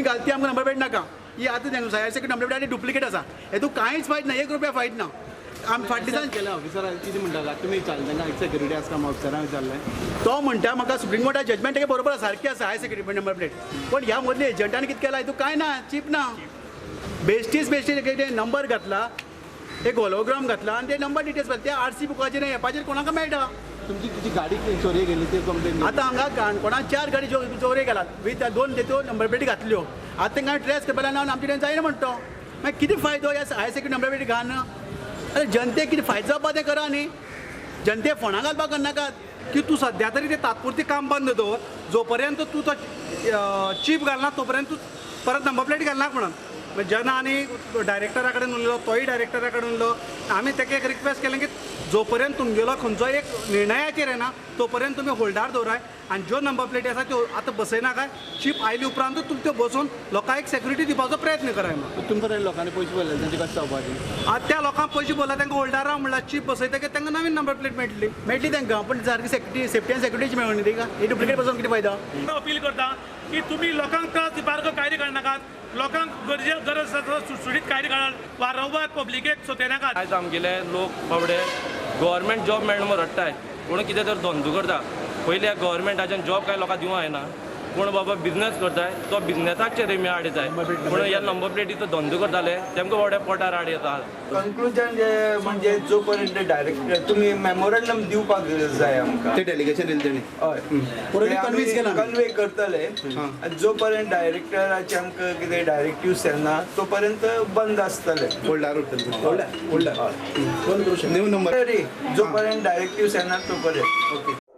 घाल ती आमकां नंबर प्लेट नाका. ही आतां हायर सेक्युरिटी नंबर प्लेट आनी डुप्लिकेट आसा. हेतू कांयच फायद ना, 1 रुपया फायद ना. आमी फाटल्या दिसान केल्या ऑफिसरा कितें म्हणटा तुमी विचारलें तांकां? सेक्युरिटी आसता ऑफिसरान विचारलें? तो म्हणटा म्हाका सुप्रीम कोर्टा जजमेंट तेगे बरोबर आसा, सारकी आसा हाय सेक्युरिटी नंबर प्लेट. पण ह्या मदल्या एजंटान कितें केलां, हितून कांय ना, चीप ना, बेश्टीच बेश्टी कितें नंबर घातला, एक होलोग्राम घातला आनी ते नंबर डिटेल्स घातले. ते आरसी बुकाचेर, हेपाचेर कोणाक मेळटा. तुमची जी गाडी चोरये गेली ती कंप्लेन? आतां हांगा काणकोणांत चार गाडी चोरये गेलात विथ दोन तेतून नंबर प्लेटी घातल्यो. आतां तांकां ट्रेस करपाक ना, आमचे कडेन जायना म्हणटा तो. मागीर कितें फायदो ह्या हायर सेक्युरिटी नंबर प्लेटी घालून? अरे, जनतेक कितें फायदो जावपा तें करा न्ही, जनते फोंडा घालपाक करनाकात. की तूं सद्या तरी ते तात्पुरती काम बंद दवर, जोपर्यंत तूं तो चीप घालना तोपर्यंत तूं परत नंबर प्लेट घालना म्हणून. मागीर जेन्ना आनी डायरेक्टरा कडेन उलयलो, तोय डायरेक्टरा कडेन उलयलो. आमी ताका एक रिक्वेस्ट केलें की जोपर्यंत तुमगेलो खंयचो एक निर्णयाचेर येना तोपर्यंत तुमी होल्डार दवराय आनी ज्यो नंबर प्लेटी आसा त्यो आतां बसयनाकाय. चीप आयली उपरांतूच तुमी त्यो बसोवन लोकांक एक सेक्युरिटी दिवपाचो प्रयत्न कराय म्हणून. तुमकां लोकांनी पयशे भरले, तांचे कशें जावपाचें? आतां त्या लोकांक पयशे भरला, तांकां होल्डार राव म्हणल्यार चीप बसयतकीर तांकां नवीन नंबर प्लेट मेळटली. मेळटली तांकां, पण सारकी सेफ्टी सेफ्टी आनी सेक्युरिटीची मेळून ती ही डुप्लिकेट बसोवन कितें फायदो? अपील करता की तुमी लोकांक त्रास दिवपाक कायदे काडनाकात. लोकांक गरजे गरज आसा सुटसुटीत कायदे काडात, वारंवार पब्लिकेक सोतेनाकात. आयज आमगेले लोक बाबडे गव्हर्मेंट जॉब मेळना म्हूण रडटाय. कोण कितें तर धंदो करता. पयलीं ह्या गव्हर्मेंटाच्यान जॉब कांय लोकांक दिवंक जायना. कोण बाबा बिजनेस करताय, तो बिजनेसाचेर आमी आड येताय. पूण ह्या नंबर प्लेटीचो धंदो करताले तेमकां बाबड्या पोटार आड येता. कंक्लुजन जे म्हणजे जो पर्यंत डायरेक्टर तुमी मेमोरंडम दिवपाक जाय आमकां. ते डेलिगेशन दिलें तेणी. हय. Already convince केला आमी. कन्वे करतले आनी जो पर्यंत डायरेक्टराचे आमकां कितें डायरेक्टिव्स येना तो पर्यंत बंद आसतले. होल्डार उरतले. होल्डार बंद करूं शकता. न्यू नंबर तरी जो पर्यंत डायरेक्टिव्स येना तो पर्यंत. ओके.